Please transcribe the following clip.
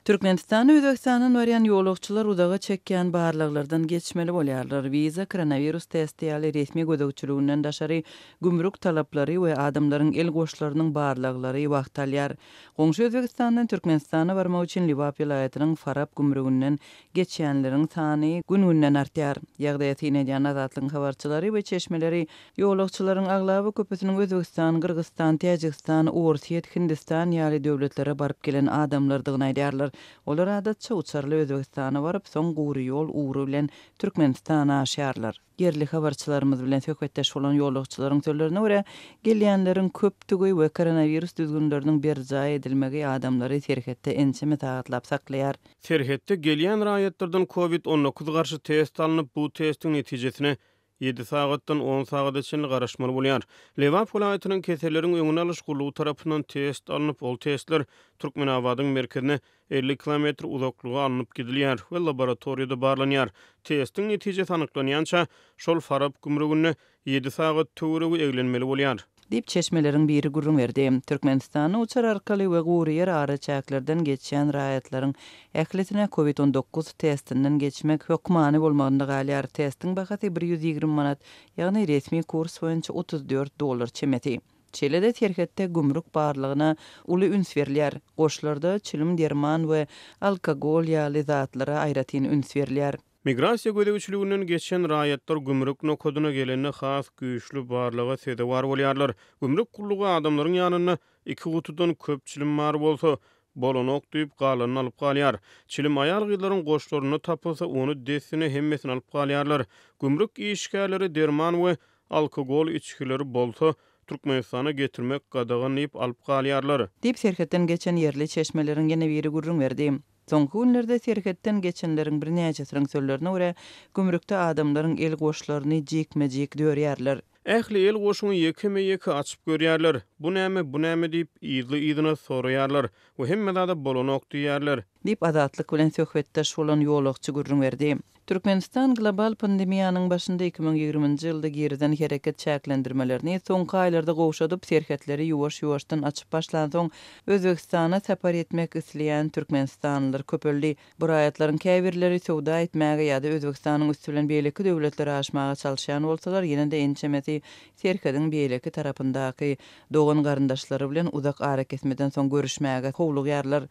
Türkmenistana Özbegistandan barýan ýolagçylar uzaga çekýän barlaglardan geçmeli bolýarlar. Wiza, koronawirus testi ýaly resmi gözegçiliginden daşary gümrük talaplary we adamlaryň el goşlarynyň barlaglary wagt alýar. Goňşy Özbegistandan Türkmenistana barmak üçin Lebap welaýatynyň Farap gümrüginden geçýänleriň sany gün-günden artýar. Ýagdaýa syn edýän Azatlygyň habarçylary we çeşmeleri Ýolagçylaryň aglaba köpüsiniň Özbegistan, Gyrgyzystan, Täjigistan, Orsýet, Hindistan ýaly döwletlere baryp gelen adamlardygyny aýdýarlar. Olar adatça uçarly Özbegistana baryp, soň gury ýol ugry bilen Türkmenistana aşýarlar. Ýerli habarçylarymyz bilen söhbetdeş bolan ýolagçylaryň sözlerine görä, gelýänleriň köpdügi we koronawirus düzgünleriniň berjaý edilmegi adamlary serhetde ençeme sagatlap saklaýar. Serhetde gelýän raýatlardan Covid 19 garşy test alnyp, bu testiň netijesine Ýedi sagatdan on sagada çenli garaşmaly bolýar. Lebap welaýatynyň keselleriň öňüni alyş gullugy tarapyndan test alnyp, ol testler Türkmenabadyň merkezine 50 kilometr uzaklyga alnyp gidilýär we laboratoriýada barlanýar. Testiň netijesi anyklanýança, şol Farap gümrüginde ýedi sagat töweregi eglenmeli bolýar. Diýip, çeşmeleriň biri gürrüň berdi. Türkmenistana uçar arkaly we gury ýer araçäklerden geçýän raýatlaryň ählisine Covid 19 testinden geçmek hökmany bolmagynda galýar. Testiň bahasy 120 manat, ýagny resmi kurs boýunça 34 dollar çemesi. Şeýle-de serhetde gümrük barlagyna uly üns berilýär. Goşlarda çilim, derman we alkogol ýaly zatlara aýratyn üns berilýär. Migrasiýa gözegçiliginden geçen raýatlar gümrük nokadyna gelende has güýçli barlaga sezewar bolýarlar. Gümrük gullugy adamlaryň ýanynda iki gutudan köp çilim bar bolsa, bolanok diýip, galanyny alyp galýar. Çilim aýal-gyzlaryň goşlarynda tapylsa, ony dessine hemmesini alyp galýarlar. Gümrük işgärleri derman we alkogol içgileri bolsa, Türkmenistana getirmek gadagan diýip, alyp galýarlar. Diýip, serhetden geçen ýerli çeşmeleriň ýene biri gürrüň berdi. Soňky günlerde serhetden geçenleriň birnäçesiniň sözlerine görä, gümrükde adamlaryň el goşlaryny jikme-jik dörýärler. Ähli el goşuňy ýekeme-ýeke açyp görýärler. Bu näme, bu näme diýip, yzly-yzyna soraýarlar we hemme zada bolanok diýýärler. Diýip, Azatlyk bilen söhbetdeş bolan ýolagçy gürrüň berdi. Türkmenistan global pandemiýanyň başynda 2020-nji ýylda girizen hereket çäklendirmelerini soňky aýlarda gowşadyp, serhetleri ýuwaş-ýuwaşdan açyp başlansoň, Özbegistana sapar etmek isleýän türkmenistanlylar köpeldi. Bu raýatlaryň käbirleri söwda etmäge ýa-da Özbegistanyň üsti bilen beýleki döwletlere aşmaga çalyşýan bolsalar, ýene-de ençemesi serhediň beýleki tarapyndaky dogan-garyndaşlary bilen uzak arakesmeden soň görüşmäge howlugýarlar.